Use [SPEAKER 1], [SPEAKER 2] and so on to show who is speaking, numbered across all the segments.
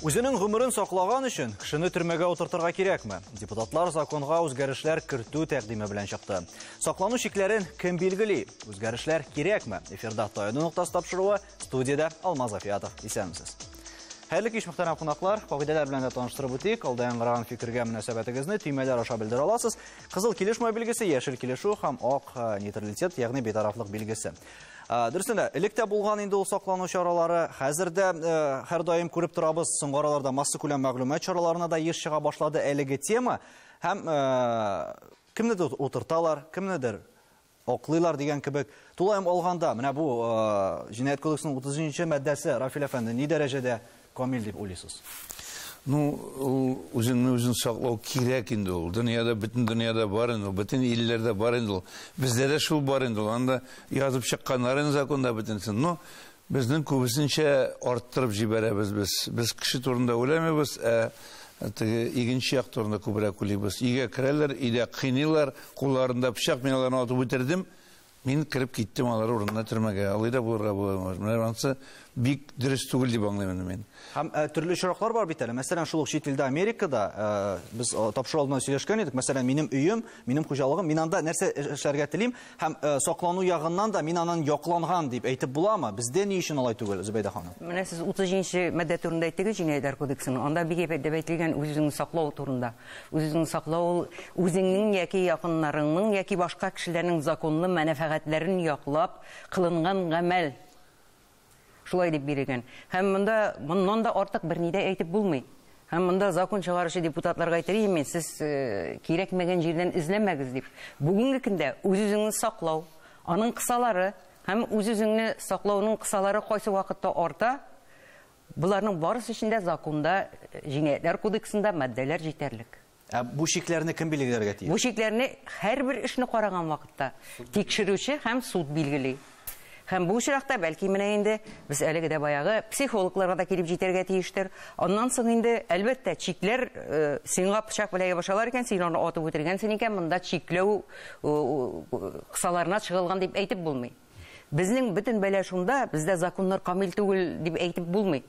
[SPEAKER 1] Үзенең гомерен саклаган өчен кешене төрмәгә утыртырга кирәкме? Депутатлар законга үзгәрешләр кертү тәкъдиме белән чыкты. Саклану чикләрен кем билгели? Үзгәрешләр кирәкме? Эфирда Таяну ноктасы тапшыруы, студиядә Алмаз Афиятов. Исәнмесез. Хәерле кич, мөхтәрәм кунаклар. Кагыйдәләр белән дә таныштырып үтик. Алда яңгыраган фикергә мөнәсәбәтегезне төймәләр аша белдерә аласыз. Кызыл килешмәү билгесе, яшел килешү һәм ак нейтралитет, ягъни битарафлык билгесе. Дөрестән дә, элек тә булган инде ул саклану чаралары, хәзер дә һәрдаим күреп торабыз, соңгы араларда массакүләм мәгълүмат чараларына да еш чыга башлады әлеге тема. Һәм кемнедер утырталар, кемнедер аклыйлар дигән кебек. Тулаем алганда, менә бу Җинаять кодексының 33 маддәсе, Рафил әфәнде, ни дәрәҗәдә камил дип уйлыйсыз?
[SPEAKER 2] Ну, ул үзеңне үзең саклау кирәк инде ул. Дөньяда, бөтен дөньяда бар инде ул, бөтен илләрдә бар инде ул. Бездә дә шул бар инде ул. Анда язып чыкканнар инде законда бөтенесен. Но безнең күбесенчә арттырып җибәрәбез без. Без кеше турында уйламыйбыз, ә теге игенче як турында күбрәк уйлыйбыз. Өйгә керәләр, өйдә кыйныйлар, кулларында пычак, мин аларны атып үтердем. Мин кереп киттем алар урынына төрмәгә. Алай да булырга була. Менә анысы бик дөрес түгел дип аңлыйм инде мин.
[SPEAKER 1] Һәм төрле очраклар бар бит әле. Мәсәлән, шул ук чит илдә, Америкада, без тапшыру алдыннан сөйләшкән идек. Мәсәлән, минем өем, минем хуҗалыгым, мин анда нәрсә эшләргә телим һәм саклану ягыннан да мин аннан якланган дип әйтеп буламы? Бездә ни өчен алай түгел, Зөбәйдә ханым?
[SPEAKER 3] Менә сез 37 маддә турында әйттегез, Җинаятьләр кодексының. Анда бик әйбәт дип әйтелгән үз-үзеңне саклау турында. Үз-үзеңне саклау ул үзеңнең яки якыннарыңның яки башка кешеләрнең законлы мәнфәгатьләрен яклап кылынган гамәл. Шулай дип бирелгән. Һәм монда моннан да артык берни дә әйтеп булмый. Һәм монда закон чыгаручы депутатларга әйтер идем мин, сез кирәкмәгән җирдән эзләмәгез дип. Бүгенге көндә үз-үзеңне саклау, аның кысалары һәм үз-үзеңне саклауның кысалары кайсы вакытта арта, боларның барысы өчен дә законда, Җинаятьләр кодексында маддәләр җитәрлек.
[SPEAKER 1] Ә бу чикләрне кем билгеләргә тиеш?
[SPEAKER 3] Бу чикләрне һәрбер эшне караган вакытта тикшерүче һәм суд билгели. Һәм бу очракта бәлки менә инде без әлеге дә баягы психологларга да килеп җитәргә тиештер. Аннан соң инде, әлбәттә, чикләр сиңа пычак белән ябышалар икән, син аны атып үтергәнсең икән, монда чикләү кысаларына чыгылган дип әйтеп булмый. Безнең бөтен бәла шунда, бездә законнар камил түгел дип әйтеп булмый.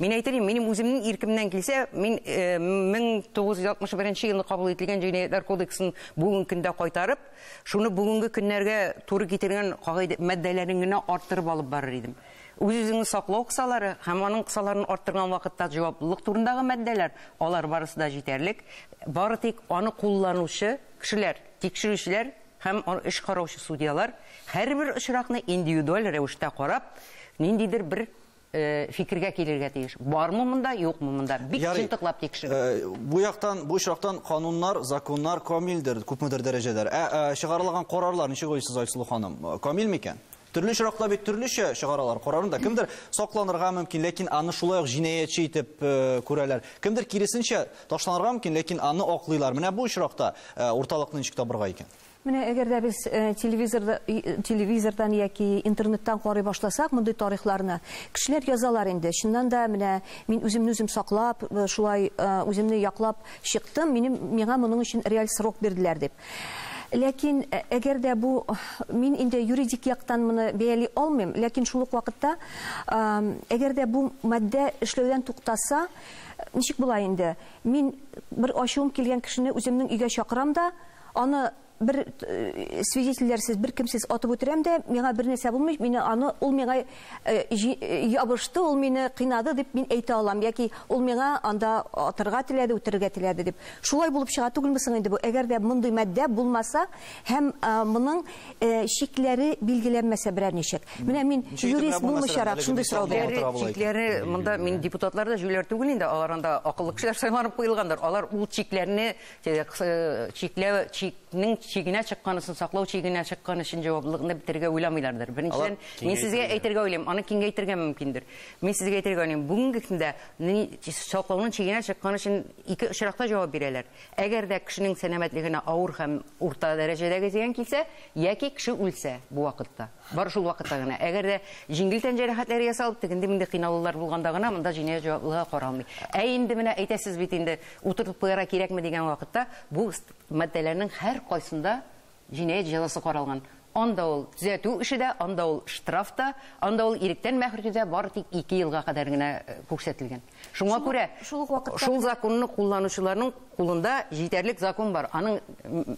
[SPEAKER 3] Мин әйтер идем, минем үземнең иркемнән килсә, мин 1961 елны кабул ителгән Җинаятьләр кодексын бүгенге көндә кайтарып, шуны бүгенге көннәргә туры китергән кагыйдә маддәләрен генә арттырып алып барыр идем. Үз-үзеңне саклау кысалары һәм аның кысаларын арттырган вакытта җаваплылык турындагы маддәләр, алар барысы да җитәрлек. Бары тик аны кулланучы кешеләр, тикшерүчеләр һәм эш караучы судьялар һәрбер очракны индивидуаль рәвештә карап, ниндидер бер фикергә килергә тиеш. Бармы монда, юкмы монда? Бик җентекләп тикшереп.
[SPEAKER 1] Бу яктан, бу очрактан кануннар, законнар камилдер, күпмедер дәрәҗәдә. Ә чыгарылган карарлар ничек уйлыйсыз, Айсылу ханым? Камил микән? Төрле очракта бит төрлечә чыгаралар карарын да. Кемдер сакланырга мөмкин, ләкин аны шулай ук җинаятьче итеп күрәләр. Кемдер киресенчә ташланырга мөмкин, ләкин аны аклыйлар. Менә бу очракта урталыкны ничек табырга икән?
[SPEAKER 4] Менә әгәр дә без телевизордан яки интернеттан карый башласак мондый тарихларны, кешеләр язалар инде. Чыннан да менә мин үземне үзем саклап, шулай үземне яклап чыктым, минем миңа моның өчен реаль срок бирделәр дип. Ләкин әгәр дә бу мин инде юридик яктан моны бәяли алмыйм, ләкин шул ук вакытта әгәр дә бу маддә эшләүдән туктаса, ничек була инде? Мин бер ачуым килгән кешене үземнең өйгә чакырам да, аны бер свидетельләрсез, бер кемсез атып үтерәм дә, миңа бер нәрсә булмый, мине аны, ул миңа ябышты, ул мине кыйнады дип мин әйтә алам, яки ул миңа анда атырга теләде, үтерергә теләде дип. Шулай булып чыга түгелме соң инде бу? Әгәр дә мондый маддә булмаса һәм моның чикләре билгеләнмәсә берәр ничек. Менә мин юрист булмыйчарак шундый сорау бирәм.
[SPEAKER 3] Чикләре монда мин депутатлар да җүләр түгел инде, алар анда акыллы кешеләр сайланып куелгандыр. Алар ул чикләрне чикләү чикнең чигенә чыккан өчен, саклау чигенә чыккан өчен җаваплылыкны бетерергә уйламыйлардыр. Беренчедән, мин сезгә әйтергә уйлыйм, аны киңәйтергә мөмкиндер. Мин сезгә әйтергә уйлыйм, бүгенге көндә саклауның чигенә чыккан өчен ике очракта җавап бирәләр. Әгәр дә кешенең сәламәтлегенә авыр һәм урта дәрәҗәдәге зыян килсә, яки кеше үлсә бу вакытта. Бар шул вакытта гына. Әгәр дә җиңел тән җәрәхәтләре ясалып, тегенде-монда кыйналулар булганда гына монда җинаять җаваплылыгы каралмый. Ә инде менә әйтәсез бит инде, утыртып куярга кирәкме дигән вакытта, бу маддәләрнең һәр кайсында җинаять җәзасы каралган. Анда ул төзәтү эше дә, анда ул штраф та, анда ул иректән мәхрүм итү дә бары тик 2 елга кадәр генә күрсәтелгән. Шуңа күрә
[SPEAKER 4] Шул ук вакытта
[SPEAKER 3] шул законны кулланучыларның кулында җитәрлек закон бар. Аның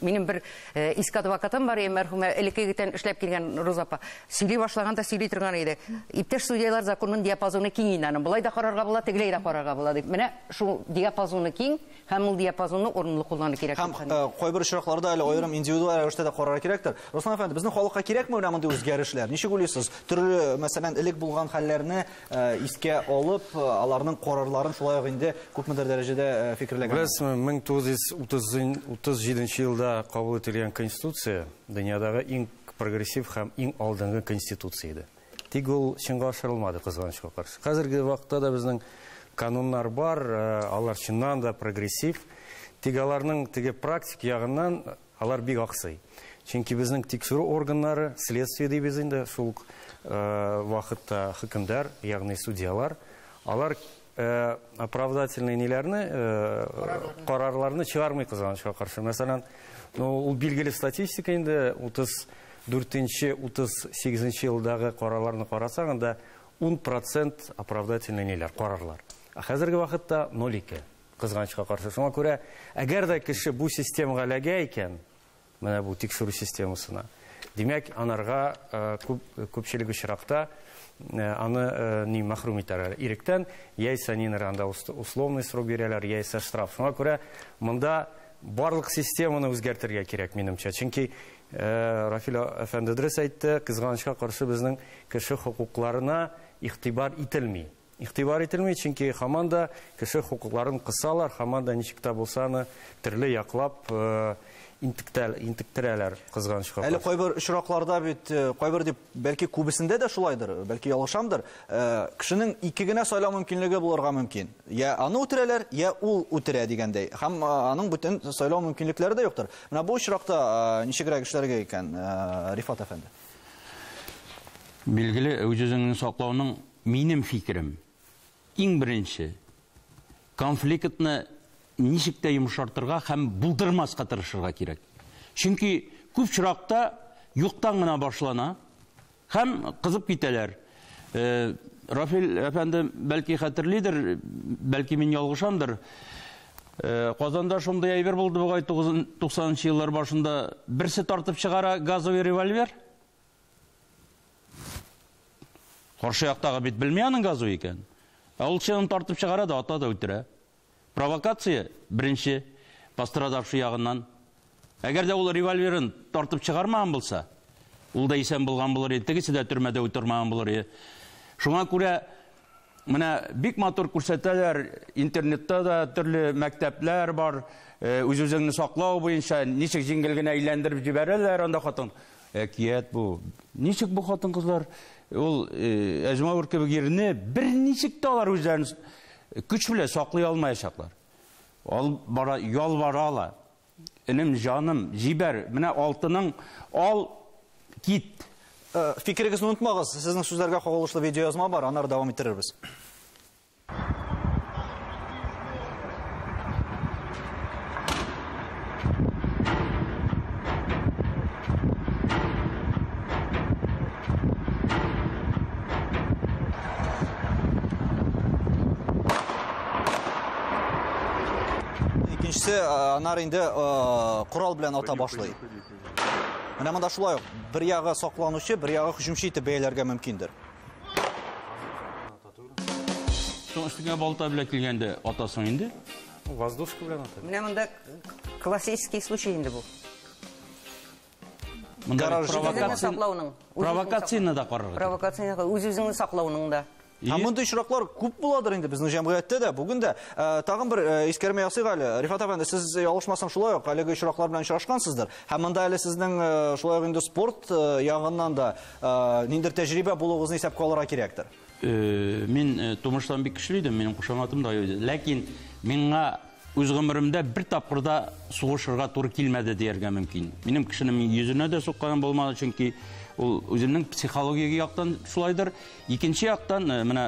[SPEAKER 3] минем бер иске адвокатым бар, мәрхүмә, элеккегедән эшләп килгән Роза апа. Сөйли башлаганда сөйли торган иде. Иптәш судьялар законның диапазоны киң инде аның. Болай да карарга була, тегеләй дә карарга була дип. Менә шул диапазоны киң һәм ул диапазонны урынлы куллану кирәк.
[SPEAKER 1] Һәм кайбер очракларда әле аерым индивидуаль рәвештә дә карарга кирәктер. Руслан әфәнде, безнең халыкка кирәкме менә мондый үзгәрешләр? Ничек уйлыйсыз? Төрле, мәсәлән, элек булган хәлләрне искә алып, аларның карарларын шулай ук инде күпмедер дәрәҗәдә фикерләгән.
[SPEAKER 5] Беләсезме, 1937 елда кабул ителгән Конституция дөньядагы иң прогрессив һәм иң алдынгы конституция иде. Тик ул чынга ашырылмады, кызганычка каршы. Хәзерге вакытта да безнең кануннар бар, алар чыннан да прогрессив. Тик аларның теге практик ягыннан алар бик аксый. Чөнки безнең тикшерү органнары, следствие дибез инде, шул вакытта хөкемдар, ягъни судьялар, алар оправдательный ниләрне, карарларны чыгармый кызганычка каршы. Мәсәлән, ул билгеле статистика инде 34-нче, 38-нче елдагы карарларны карасаң, анда 10% оправдательный ниләр, карарлар. Ә хәзерге вакытта 0,2 кызганычка каршы. Шуңа күрә, әгәр дә кеше бу системага эләгә икән, менә бу тикшерү системасына, димәк, анарга күпчелек очракта аны ни мәхрүм итәләр иректән, яисә нинер анда условный срок бирәләр, яисә штраф. Шуңа күрә монда барлык системаны үзгәртергә кирәк минемчә. Чөнки Рафил әфәнде дөрес әйтте, кызганычка каршы безнең кеше хокукларына игътибар ителми. Игътибар ителми, чөнки һаман да кеше хокукларын кысалар, һаман да ничек тә булса аны төрле яклап интектерәләр кызганычка
[SPEAKER 1] Әле
[SPEAKER 5] каршы.
[SPEAKER 1] кайбер очракларда бит, кайбер дип, бәлки күбесендә дә шулайдыр, бәлки ялгышамдыр, кешенең ике генә сайлау мөмкинлеге булырга мөмкин. Я аны үтерәләр, я ул үтерә дигәндәй. Һәм аның бүтән сайлау мөмкинлекләре дә юктыр. Менә бу очракта ничегрәк эшләргә икән, Рифат әфәнде?
[SPEAKER 6] Билгеле, үз-үзеңне саклауның минем фикерем, иң беренче конфликтны ничек тә йомшартырга һәм булдырмаска тырышырга кирәк. Чөнки күп очракта юктан гына башлана һәм кызып китәләр. Рафил әфәнде бәлки хәтерлидер, бәлки мин ялгышамдыр. Казанда шундый әйбер булды бугай туксанынчы еллар башында. Берсе тартып чыгара газовый револьвер. Каршы яктагы бит белми аның газовый икән. Ә ул чынын тартып чыгара да ата да үтерә. Провокация беренче пострадавший ягыннан. Әгәр дә ул револьверын тартып чыгармаган булса, ул да исән булган булыр иде, тегесе дә төрмәдә утырмаган булыр иде. Шуңа күрә менә бик матур күрсәтәләр, интернетта да төрле мәктәпләр бар, үз-үзеңне саклау буенча ничек җиңел генә әйләндереп җибәрәләр анда хатын. Әкият бу. Ничек бу хатын-кызлар ул әҗмәвер кебек ирне берничек тә алар үзләрен көч белән саклый алмаячаклар. Ал бара, ялвара ала. Энем, җаным, җибәр. Менә алтының ал, кит.
[SPEAKER 1] Фикерегезне онытмагыз. Сезнең сүзләргә кагылышлы видеоязма бар, аннары дәвам иттерербез. Икенчесе, анар инде корал белән ата башлый. Менә монда шулай ук бер ягы сакланучы, бер ягы һөҗүмче итеп бәяләргә мөмкиндер.
[SPEAKER 6] Соң өстеңә балта белән килгәндә атасың инде.
[SPEAKER 5] Воздушка белән ата.
[SPEAKER 3] Менә монда классический случай инде бу.
[SPEAKER 6] Монда
[SPEAKER 1] Гараж
[SPEAKER 3] саклауның,
[SPEAKER 6] провокацияне дә карарга кирәк.
[SPEAKER 3] Провокацияне, үз-үзеңне саклауның да.
[SPEAKER 1] Һәм мондый очраклар күп буладыр инде безнең җәмгыятьтә дә, бүген дә. Тагын бер искәрмә ясыйк әле. Рифат әфәнде, сез ялгышмасам шулай ук әлеге очраклар белән очрашкансыздыр. Һәм монда әле сезнең шулай ук инде спорт ягыннан да ниндидер тәҗрибә булуыгызны исәпкә алырга кирәктер.
[SPEAKER 6] Мин тумыштан бик көчле идем, минем кушаматым да юк иде. Ләкин миңа үз гомеремдә бер тапкыр да сугышырга туры килмәде дияргә мөмкин. Минем кешенең йөзенә дә сукканым булмады, чөнки ул үземнең психологик яктан шулайдыр. Икенче яктан, менә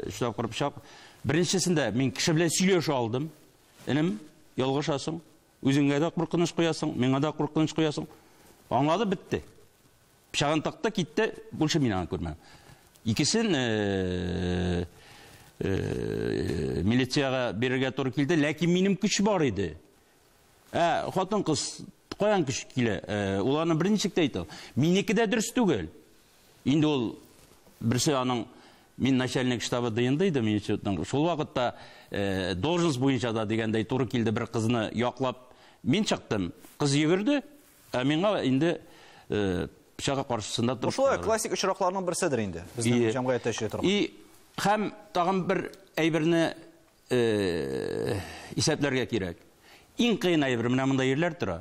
[SPEAKER 6] өч тапкыр пычак. Беренчесендә мин кеше белән сөйләшә алдым. Энем, ялгышасың, үзеңгә дә куркыныч куясың, миңа да куркыныч куясың. Аңлады, бетте. Пычагын тыкты, китте, больше мин аны күрмәдем. Икесен милициягә бирергә туры килде, ләкин минем көч бар иде. Ә хатын-кыз каян көч килә? Ул аны берничек тә әйтә. Минеке дә дөрес түгел. Инде ул берсе аның мин начальник штабы ДНД идем институтның. Шул вакытта должность буенча да дигәндәй туры килде бер кызны яклап. Мин чыктым. Кыз йөгерде, ә миңа инде пычагы каршысында торып.
[SPEAKER 1] Шулай классик очракларның берседер инде. Безнең җәмгыятьтә эшли торган.
[SPEAKER 6] И һәм тагын бер әйберне исәпләргә кирәк. Иң кыен әйбер менә монда ирләр тора.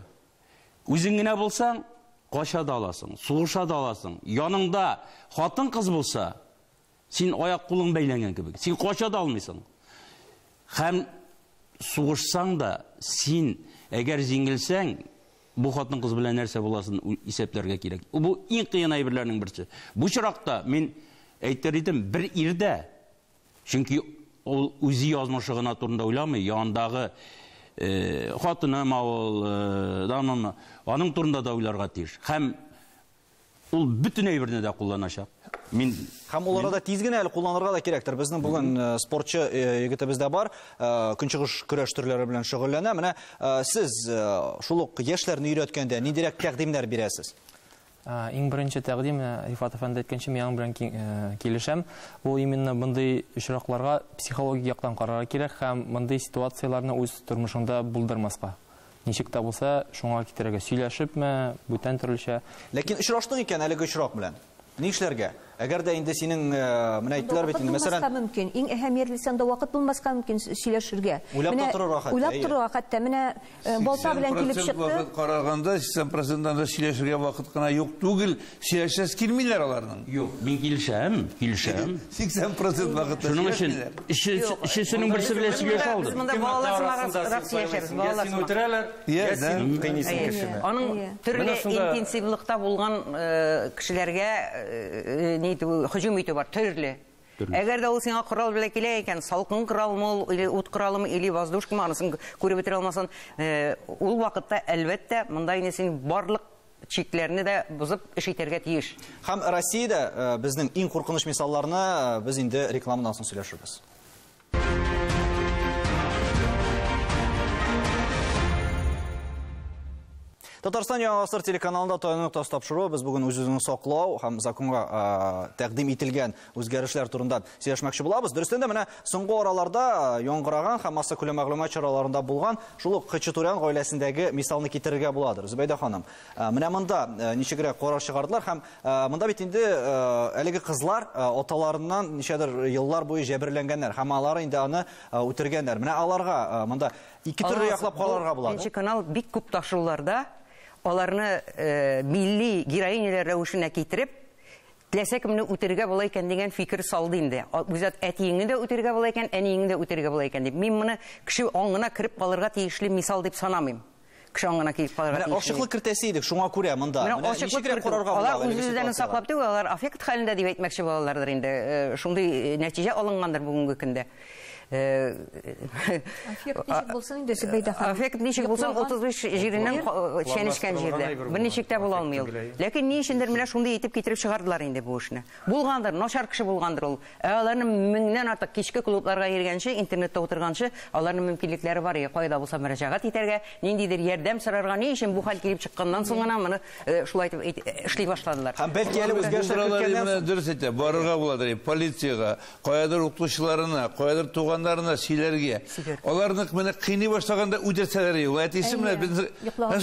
[SPEAKER 6] Үзең генә булсаң, кача да аласың, сугыша да аласың. Яныңда хатын-кыз булса, син аяк кулың бәйләнгән кебек. Син кача да алмыйсың. Һәм сугышсаң да, син әгәр җиңелсәң, бу хатын-кыз белән нәрсә буласын исәпләргә кирәк. Бу иң кыен әйберләрнең берсе. Бу очракта мин әйтер идем, бер ирдә, чөнки ул үзе язмышы гына турында уйламый, янындагы хатыны ул, дамамы, аның турында да уйларга тиеш. Һәм ул бөтен әйберне дә кулланачак. Мин
[SPEAKER 1] һәм ул арада тиз генә әле кулланырга да кирәктер. Безнең бүген спортчы егетебез дә бар, көнчыгыш көрәш төрләре белән шөгыльләнә. Менә сез шул ук яшьләрне өйрәткәндә ниндирәк тәкъдимнәр бирәсез?
[SPEAKER 7] Иң беренче тәкъдим, Рифат әфәнде әйткәнчә, мин аның белән килешәм. Ул именно мондый очракларга психологик яктан карарга кирәк һәм мондый ситуацияләрне үз тормышыңда булдырмаска. Ничек тә булса, шуңа китерергә, сөйләшепме, бүтән төрлечә.
[SPEAKER 1] Ләкин очраштың икән әлеге очрак белән. Ни эшләргә? Әгәр дә инде синең менә әйттеләр бит инде, мәсәлән,
[SPEAKER 4] мөмкин. Иң әһәмиятлесе анда вакыт булмаска мөмкин сөйләшергә.
[SPEAKER 1] Уйлап та торырга хәтта.
[SPEAKER 4] Уйлап торырга хәтта. Менә балта белән килеп чыкты.
[SPEAKER 2] Вакыт караганда 80% анда сөйләшергә вакыт кына юк түгел, сөйләшәс килмиләр аларның.
[SPEAKER 6] Юк, мин килешәм, килешәм.
[SPEAKER 2] 80% вакытта.
[SPEAKER 6] Шуның өчен өченчесенең берсе белән сөйләшә алдым.
[SPEAKER 3] Без монда балалар сымак сөйләшәбез, балалар
[SPEAKER 5] син үтерәләр, я син кыйныйсың кешене.
[SPEAKER 3] Аның төрле интенсивлыкта булган кешеләргә һөҗүм итү бар, төрле. Әгәр дә ул сиңа корал белән килә икән, салкын коралмы ул, или ут коралымы, или воздушкамы, анысын күреп бетерә алмасаң, ул вакытта әлбәттә монда инде син барлык чикләрне дә бозып эш итәргә тиеш.
[SPEAKER 1] Һәм Россиядә безнең иң куркыныч мисалларны без инде рекламадан соң сөйләшербез. Татарстан Яңа Гасыр телеканалында Таяну ноктасы тапшыруы. Без бүген үз-үзеңне саклау һәм законга тәкъдим ителгән үзгәрешләр турында сөйләшмәкче булабыз. Дөрестән дә менә соңгы араларда яңгыраган һәм массакүләм мәгълүмат чараларында булган шул ук Хачатурян гаиләсендәге мисалны китерергә буладыр. Зөбәйдә ханым, менә монда ничегрәк карар чыгардылар һәм монда бит инде әлеге кызлар аталарыннан ничәдер еллар буе җәберләнгәннәр һәм алар инде аны үтергәннәр. Менә аларга монда ике төрле яклап карарга була.
[SPEAKER 3] Беренче канал бик күп тапшыруларда аларны милли героинялар рәвешенә китереп, теләсә кемне үтерергә була икән дигән фикер салды инде. Үз әтиеңне дә үтерергә була икән, әниеңне дә үтерергә була икән дип. Мин моны кеше аңына кереп калырга тиешле мисал дип санамыйм. Кеше аңына килеп калырга тиешле.
[SPEAKER 1] Менә ачыклык кертәсе идек, шуңа күрә монда. Менә ничегрәк карарга була?
[SPEAKER 3] Алар үз-үзләрен саклап түгел, алар аффект хәлендә дип әйтмәкче булалардыр инде. Шундый нәтиҗә алынгандыр бүгенге көндә.
[SPEAKER 4] Аффект ничек булсын инде, Зөбәйдә ханым?
[SPEAKER 3] Аффект ничек булсын, 35 җиреннән чәнечкән җирдә. Берничек тә була алмый ул. Ләкин ни өчендер менә шундый итеп китереп чыгардылар инде бу эшне. Булгандыр, начар кеше булгандыр ул. Ә аларның меңнән артык кичке клубларга йөргәнче, интернетта утырганчы, аларның мөмкинлекләре бар, кайда булса мөрәҗәгать итәргә, ниндидер ярдәм сорарга, ни өчен бу хәл килеп чыкканнан соң гына моны шулай итеп эшли башладылар.
[SPEAKER 1] Һәм бәлки әле үзгәрешләр керткәннән соң
[SPEAKER 2] дөрес әйтә, барырга буладыр, полициягә, каядыр укытучыларына, каядыр туганнарына сөйләргә. Аларны менә кыйный башлаганда үтерсәләр, ул әтисе менә без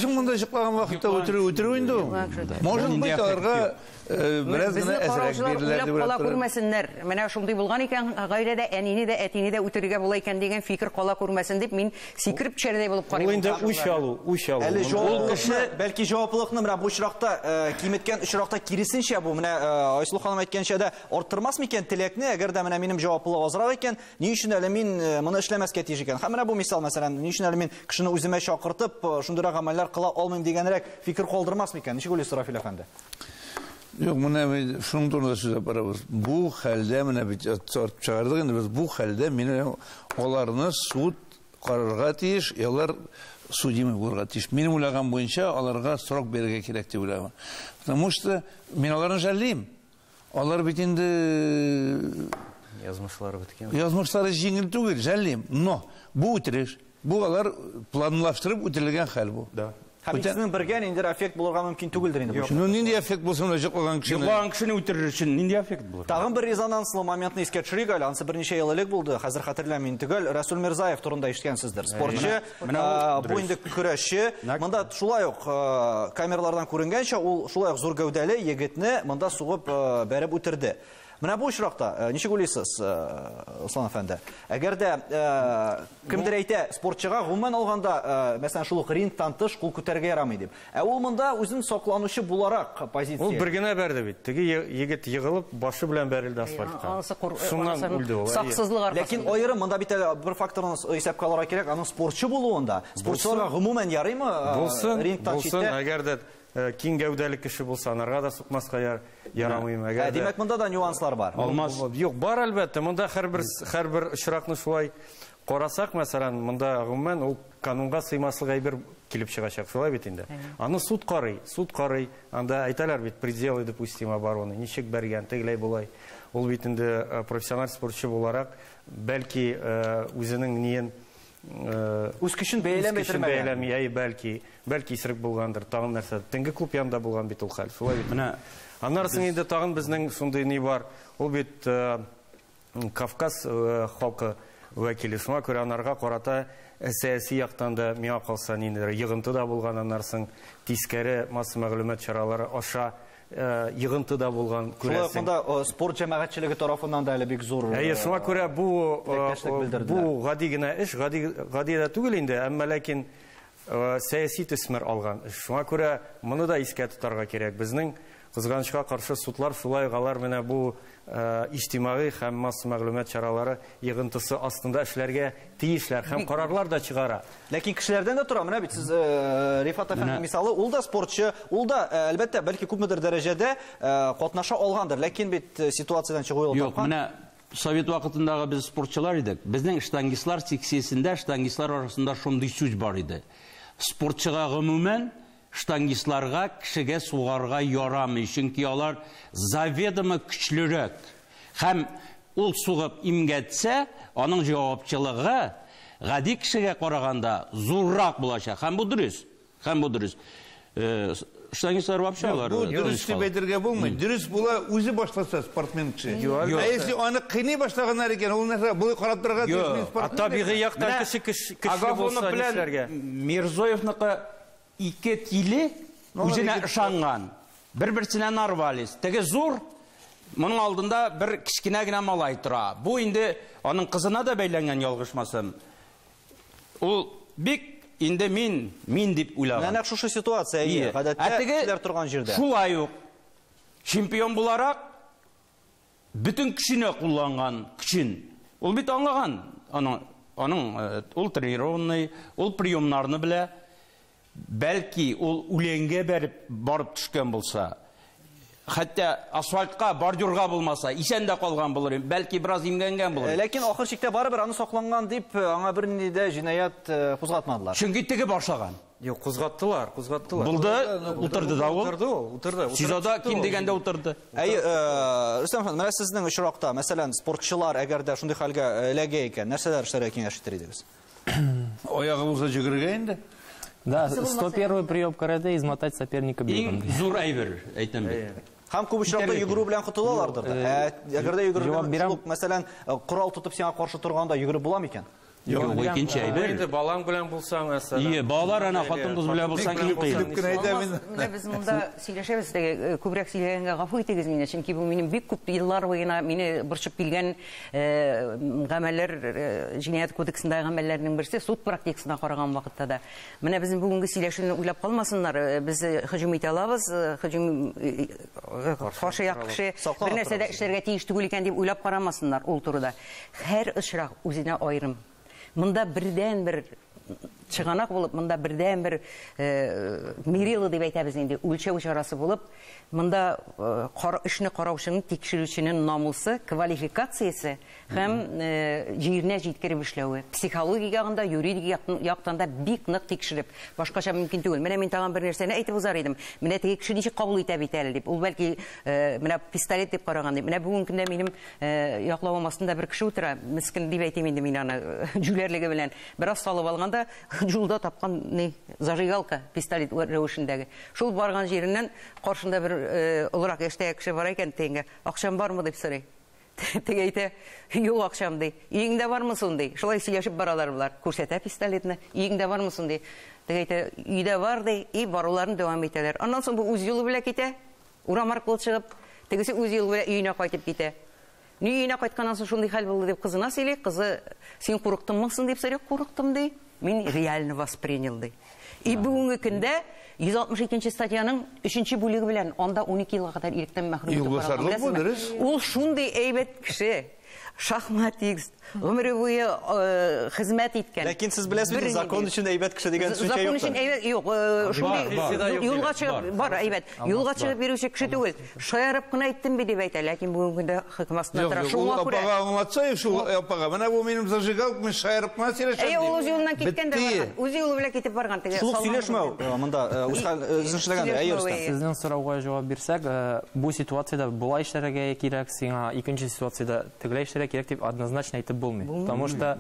[SPEAKER 2] соң монда йоклаган вакытта үтерү инде ул. Может быть, аларга бераз генә әзрәк бирелә дип
[SPEAKER 3] кала күрмәсеннәр. Менә шундый булган икән, гаиләдә әнине дә, әтине дә үтерергә була икән дигән фикер кала күрмәсен дип мин сикереп төшәрдәй булып карыйм.
[SPEAKER 5] Ул инде үч алу, үч алу.
[SPEAKER 1] Әле җаваплылыкны, бәлки җаваплылыкны менә бу очракта киметкән очракта киресенчә бу менә Айсылу ханым әйткәнчә дә арттырмас микән теләкне, әгәр дә менә минем җаваплылык азрак икән, ни өчен әле мин моны эшләмәскә тиеш икән? Һәм менә бу мисал, мәсәлән, ни өчен әле мин кешене үземә чакыртып, шундыйрак гамәлләр кыла алмыйм дигәнрәк фикер калдырмас микән? Ничек уйлыйсыз, Рафил әфәнде?
[SPEAKER 2] Юк, менә шуның турында сүз алып барабыз. Бу хәлдә менә бит тартып чыгардык инде без, бу хәлдә менә аларны суд карарга тиеш, алар судимый булырга тиеш. Минем уйлаган буенча аларга срок бирергә кирәк дип уйлыйм. Потому что мин аларны жәллим. Алар бит инде
[SPEAKER 5] язмышлары беткән.
[SPEAKER 2] Язмышлары җиңел түгел, жәллим. Но бу үтереш, бу алар планлаштырып үтерелгән хәл бу.
[SPEAKER 5] Да.
[SPEAKER 1] Һәм икесенең бергә ниндидер эффект булырга мөмкин түгелдер инде.
[SPEAKER 2] Ну, нинди эффект булсын йоклаган кешене?
[SPEAKER 6] Йоклаган кешене үтерер өчен нинди эффект булыр?
[SPEAKER 1] Тагын бер резонанслы моментны искә төшерик әле. Ансы берничә ел элек булды. Хәзер хәтерләмим төгәл. Расул Мирзаев турында ишеткәнсездер. Спортчы, бу инде көрәшче. Монда шулай ук камералардан күренгәнчә, ул шулай ук зур гәүдәле егетне монда сугып бәреп үтерде. Менә бу очракта ничек уйлыйсыз, Руслан әфәнде? Әгәр дә кемдер әйтә, спортчыга гомумән алганда, мәсәлән, шул ук рингтан тыш кул күтәрергә ярамый дип. Ә ул монда үзен сакланучы буларак позиция.
[SPEAKER 5] Ул бер генә бәрде бит. Теге егет егылып, башы белән бәрелде асфальтка. Шуннан үлде ул.
[SPEAKER 3] Саксызлык аркасында.
[SPEAKER 1] Ләкин аерым монда бит әле бер факторны исәпкә алырга кирәк, аның спортчы булуында. Спортчыларга гомумән ярыймы рингтан читтә?
[SPEAKER 5] Булсын, әгәр дә киң гәүдәле кеше булса, анарга да сукмаска ярамыйм. Әгәр
[SPEAKER 1] димәк, монда да нюанслар бар.
[SPEAKER 6] Алмаз.
[SPEAKER 5] Юк, бар әлбәттә. Монда һәрбер очракны шулай карасак, мәсәлән, монда гомумән ул канунга сыймаслык әйбер килеп чыгачак, шулай бит инде. Аны суд карый, суд карый. Анда әйтәләр бит, пределы допустим обороны, ничек бәргән, тегеләй болай. Ул бит инде профессиональ спортчы буларак, бәлки үзенең ниен
[SPEAKER 1] үз көчен бәяләмәй термәгән.
[SPEAKER 5] Бәяләми, бәлки, бәлки исерек булгандыр, тагын нәрсә. Төнге клуб янында булган бит ул хәл, шулай бит.
[SPEAKER 6] Менә
[SPEAKER 5] аннары соң инде тагын безнең шундый ни бар. Ул бит Кавказ халкы вәкиле. Шуңа күрә анарга карата сәяси яктан да миңа калса ниндидер йыгынты да булган, аннары соң тискәре масса мәгълүмат чаралары аша йыгынты да булган, күрәсең.
[SPEAKER 1] Шулай монда спорт җәмәгатьчелеге тарафыннан да әле бик зур.
[SPEAKER 5] Әйе, шуңа күрә бу гади генә эш, гади дә түгел инде, әмма ләкин сәяси төсмер алган эш. Шуңа күрә моны да искә тотарга кирәк. Безнең кызганычка каршы судлар шулай алар менә бу иҗтимагый һәм масса мәгълүмат чаралары йыгынтысы астында эшләргә тиешләр һәм карарлар да чыгара.
[SPEAKER 1] Ләкин кешеләрдән дә тора. Менә бит сез Рифат әфәнде мисалы, ул да спортчы, ул да әлбәттә бәлки күпмедер дәрәҗәдә катнаша алгандыр, ләкин бит ситуациядән чыгу юлы тапкан.
[SPEAKER 6] Юк, менә Совет вакытындагы без спортчылар идек. Безнең штангистлар секциясендә штангистлар арасында шундый сүз бар иде. Спортчыга гомумән штангистларга кешегә сугарга ярамый, чөнки алар заведомо көчлерәк. Һәм ул сугып имгәтсә, аның җавапчылыгы гади кешегә караганда зуррак булачак. Һәм бу дөрес. Һәм бу дөрес. Штангистлар вообще алар.
[SPEAKER 2] Бу дөрес дип әйтергә булмый. Дөрес була үзе башласа спортсмен кеше. Ә если аны кыйный башлаганнар икән, ул нәрсә, болай карап торырга тиеш спортсмен.
[SPEAKER 5] Табигый яктан кеше көчле булса нишләргә?
[SPEAKER 6] Мирзоевныкы ике тиле үзенә ышанган. Бер-берсенә нарвались. Теге зур, моның алдында бер кечкенә генә малай тора. Бу инде аның кызына да бәйләнгән, ялгышмасам. Ул бик инде мин дип уйлаган.
[SPEAKER 1] Нәкъ шушы ситуация, әйе, гадәттә кешеләр торган җирдә.
[SPEAKER 6] Шулай ук чемпион буларак бөтен көченә кулланган көчен. Ул бит аңлаган, аның ул тренированный, ул приемнарны белә. Бәлки ул үләнгә бәреп барып төшкән булса, хәтта асфальтка, бордюрга булмаса, исән дә калган булыр, бәлки бераз имгәнгән булыр.
[SPEAKER 1] Ләкин ахыр чиктә барыбер аны сакланган дип, аңа бернинди дә җинаять кузгатмадылар.
[SPEAKER 6] Чөнки теге башлаган.
[SPEAKER 5] Юк, кузгаттылар, кузгаттылар.
[SPEAKER 6] Булды, утырды да ул.
[SPEAKER 5] Утырды ул, утырды.
[SPEAKER 6] СИЗОда ким дигәндә утырды.
[SPEAKER 1] Әй, Рөстәм әфәнде, менә сезнең очракта, мәсәлән, спортчылар әгәр дә шундый хәлгә эләгә икән, нәрсәләр эшләргә киңәш итер идегез?
[SPEAKER 2] Аягы булса йөгерергә инде.
[SPEAKER 7] Да, 101 прием карате измотать соперника бегом.
[SPEAKER 6] Иң зур әйбер, әйтәм бит.
[SPEAKER 1] Һәм күп очракта йөгерү белән котылалардыр да. Әгәр дә йөгерү, мәсәлән, корал тотып сиңа каршы торганда йөгереп була микән?
[SPEAKER 6] Юк, бу икенче әйбер.
[SPEAKER 5] Инде балаң белән булсаң, мәсәлән.
[SPEAKER 6] Ие, балалар ана хатын-кыз белән булсаң иң кыен.
[SPEAKER 3] Менә без монда сөйләшәбез, теге күбрәк сөйләгәнгә гафу итегез мине, чөнки бу минем бик күп еллар буена мине борчып килгән гамәлләр, җинаять кодексындагы гамәлләрнең берсе, суд практикасына караган вакытта да. Менә безнең бүгенге сөйләшүне уйлап калмасыннар, без һөҗүм итә алабыз, һөҗүм каршы як кеше бер нәрсә дә эшләргә тиеш түгел икән дип уйлап карамасыннар ул турыда. Һәр очрак үзенә аерым. Монда бердән бер чыганак булып, монда бердәнбер мерило дип әйтәбез инде, үлчәү чарасы булып, монда эшне караучының, тикшерүченең намусы, квалификациясе һәм җиренә җиткереп эшләве. Психологик ягында, юридик яктан да бик нык тикшереп, башкача мөмкин түгел. Менә мин тагын бер нәрсәне әйтеп узар идем. Менә теге кеше ничек кабул итә бит әле дип. Ул бәлки менә пистолет дип караган дип. Менә бүгенге көндә минем яклавым астында бер кеше утыра, мескен дип әйтим инде мин аны, җүләрлеге белән. Бераз салып алганда юлда тапкан ни зажигалка, пистолет рәвешендәге. Шул барган җиреннән каршында бер олырак яшьтәге кеше бар икән, тегеңгә акчам бармы дип сорый. Теге әйтә, юк акчам ди. Өеңдә бармы соң ди. Шулай сөйләшеп баралар болар. Күрсәтә пистолетны. Өеңдә бармы соң ди. Теге әйтә, өйдә бар ди. И баруларын дәвам итәләр. Аннан соң бу үз юлы белән китә. Урам аркылы чыгып, тегесе үз юлы белән өенә кайтып китә. Ни өенә кайтканнан соң шундый хәл булды дип кызына сөйли. Кызы, син курыктыңмы соң дип сорый. Курыктым ди. Мин реально воспринял ди. И бүгенге көндә 162 статьяның 3 бүлеге белән анда 12 елга кадәр иректән мәхрүм итү каралган. Ул шундый әйбәт кеше, шахматист, гомере буе хезмәт иткән.
[SPEAKER 1] Ләкин сез беләсезме, закон өчен әйбәт кеше дигән төшенчә юк.
[SPEAKER 3] Закон өчен әйбәт юк, шундый юлга чыгып бар әйбәт. Юлга чыгып йөрүче кеше түгел. Шаярып кына әйттем бит дип әйтә, ләкин бүгенге көндә хөкем астында тора.
[SPEAKER 2] Шуңа күрә апага аңлатса, шул апага, менә бу минем зажигалка, мин шаярып кына сөйләшәм.
[SPEAKER 3] Әйе, ул үз юлыннан киткән дә барган. Үз юлы белән китеп барган теге.
[SPEAKER 1] Шул сөйләшмәү монда үз хәл эшләгәндә, әйе, Рөстәм.
[SPEAKER 7] Сезнең сорауга җавап бирсәк, бу ситуациядә болай эшләргә кирәк, сиңа икенче ситуациядә тегеләй эшләргә кирәк дип однозначно әйтеп булмый. Потому что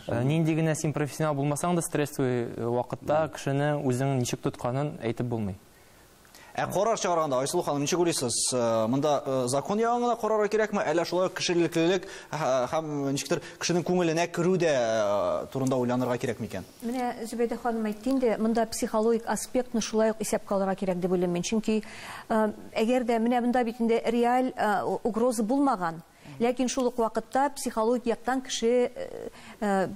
[SPEAKER 7] нинди генә син профессионал булмасаң да, стрессовый вакытта кешене үзең ничек тотканын әйтеп булмый.
[SPEAKER 1] Ә карар чыгарганда, Айсылу ханым, ничек уйлыйсыз? Монда закон ягын гына карарга кирәкме, әллә шулай ук кешелеклелек һәм ничектер кешенең күңеленә керү дә турында уйланырга кирәк микән?
[SPEAKER 4] Менә Зөбәйдә ханым әйтте инде, монда психологик аспектны шулай ук исәпкә алырга кирәк дип уйлыйм мин. Чөнки әгәр дә менә монда бит инде реаль угроза булмаган, ләкин шул ук вакытта психологик яктан кеше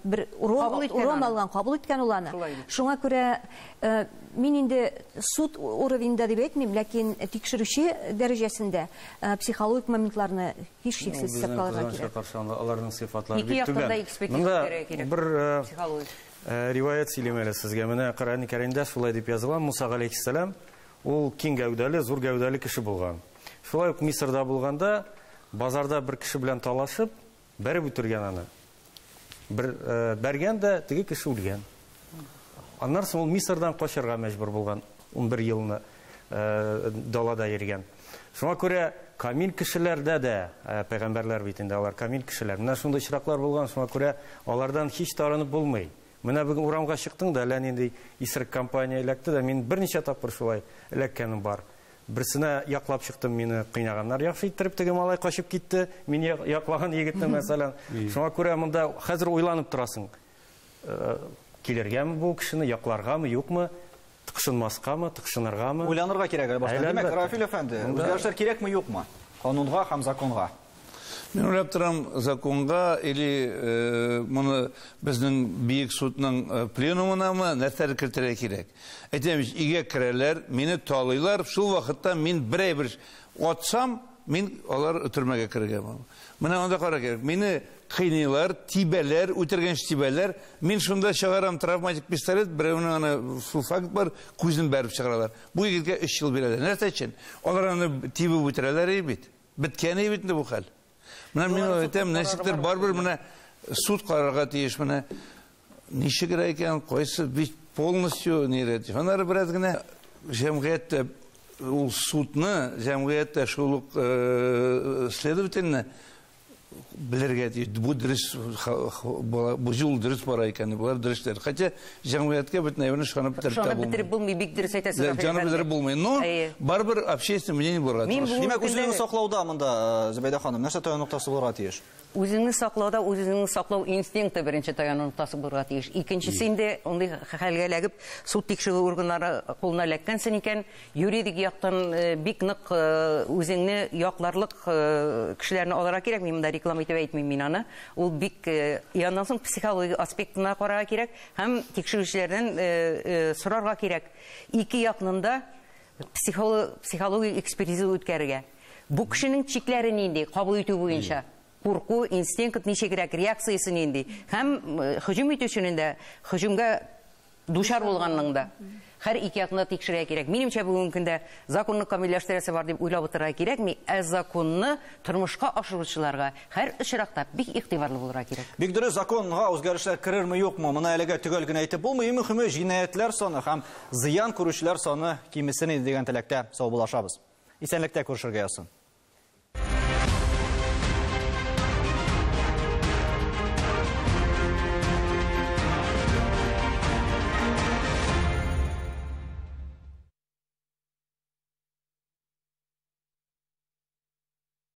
[SPEAKER 4] бер урон алган, кабул иткән ул аны. Шуңа күрә мин инде суд уровеньда дип әйтмим, ләкин тикшерүче дәрәҗәсендә психологик моментларны һичшиксез исәпкә алырга кирәк.
[SPEAKER 5] Аларның сыйфатлары бик түбән. Монда бер риваять сөйлим әле сезгә. Менә Коръән Кәримдә шулай дип язылган: Муса галәйһиссәлам ул киң гәүдәле, зур гәүдәле кеше булган. Шулай ук Мисырда булганда базарда бер кеше белән талашып, бәреп үтергән аны. Бер бәргән дә теге кеше үлгән. Аннан соң ул Мисырдан качарга мәҗбүр булган, 11 елны далада йөргән. Шуңа күрә камил кешеләрдә дә, пәйгамбәрләр бит инде алар камил кешеләр. Менә шундый очраклар булган, шуңа күрә алардан һич тарынып булмый. Менә бүген урамга чыктың да, әллә нинди исерек компания эләкте дә, мин берничә тапкыр шулай эләккәнем бар. Берсенә яклап чыктым, мине кыйнаганнар яхшы иттереп, теге малай качып китте, мин яклаган егетне мәсәлән. Шуңа күрә монда хәзер уйланып торасың. Килергәме бу кешене, якларгамы, юкмы, тыкшынмаскамы, тыкшыныргамы?
[SPEAKER 1] Уйланырга кирәк әле башта. Димәк, Рафил әфәнде, үзгәрешләр кирәкме, юкмы? Канунга һәм законга.
[SPEAKER 2] Мин уйлап торам, законга или моны безнең бөек судның пленумынамы нәрсәләр кертергә кирәк. Әйтәм, өйгә керәләр, мине талыйлар, шул вакытта мин берәй бер атсам, мин алар төрмәгә керергә булам. Менә анда карар кирәк. Мине кыйныйлар, тибәләр, үтергәнче тибәләр. Мин шунда чыгарам травматик пистолет, берәүнең аны шул факт бар, күзен бәреп чыгаралар. Бу егеткә 3 ел бирәләр. Нәрсә өчен? Алар аны тибеп үтерәләр бит. Беткән бит инде бу хәл. Менә мин әйтәм, ничектер барыбер менә суд карарга тиеш, менә ничегрәк икән, кайсы бит полностью не рәт. Аннары бераз генә җәмгыятьтә ул судны, җәмгыятьтә шул ук следовательне белергә тиеш. Бу дөрес, бу юл дөрес бара икән, болар дөресләр. Хотя җәмгыятькә бөтен әйберне ышанып бетереп
[SPEAKER 3] Ышанып бетереп булмый, бик дөрес әйтәсез.
[SPEAKER 2] Җанып бетереп булмый, но барыбер общественное мнение булырга тиеш.
[SPEAKER 1] Димәк, үзеңне саклауда монда, Зөбәйдә ханым, нәрсә таяну ноктасы булырга тиеш?
[SPEAKER 3] Үзеңне саклауда, үзеңне саклау инстинкты беренче таяну ноктасы булырга тиеш. Икенчесе инде ундый хәлгә эләгеп, суд тикшерү органнары кулына эләккәнсең икән, юридик яктан бик нык үзеңне якларлык кешеләрне алырга кирәк. Мин монда реклама итеп әйтмим мин аны. Ул бик яннан соң психологик аспектына карарга кирәк һәм тикшерүчеләрдән сорарга кирәк. Ике якның да психологик экспертиза үткәрергә. Бу кешенең чикләре нинди, кабул итү буенча. Курку, инстинкт ничегрәк, реакциясе нинди. Һәм һөҗүм итүченең дә һөҗүмгә дучар булганның да. Һәр ике якны да тикшерергә кирәк. Минемчә, бүгенге көндә законны камилләштерәсе бар дип уйлап утырырга кирәкми, ә законны тормышка ашыручыларга һәр очракта бик игътибарлы булырга кирәк.
[SPEAKER 1] Бик дөрес, законга үзгәрешләр керерме, юкмы, моны әлегә төгәл генә әйтеп булмый. Иң мөһиме, җинаятьләр саны һәм зыян күрүчеләр саны кимесен иде дигән теләктә саубуллашабыз. Исәнлектә күрешергә язсын.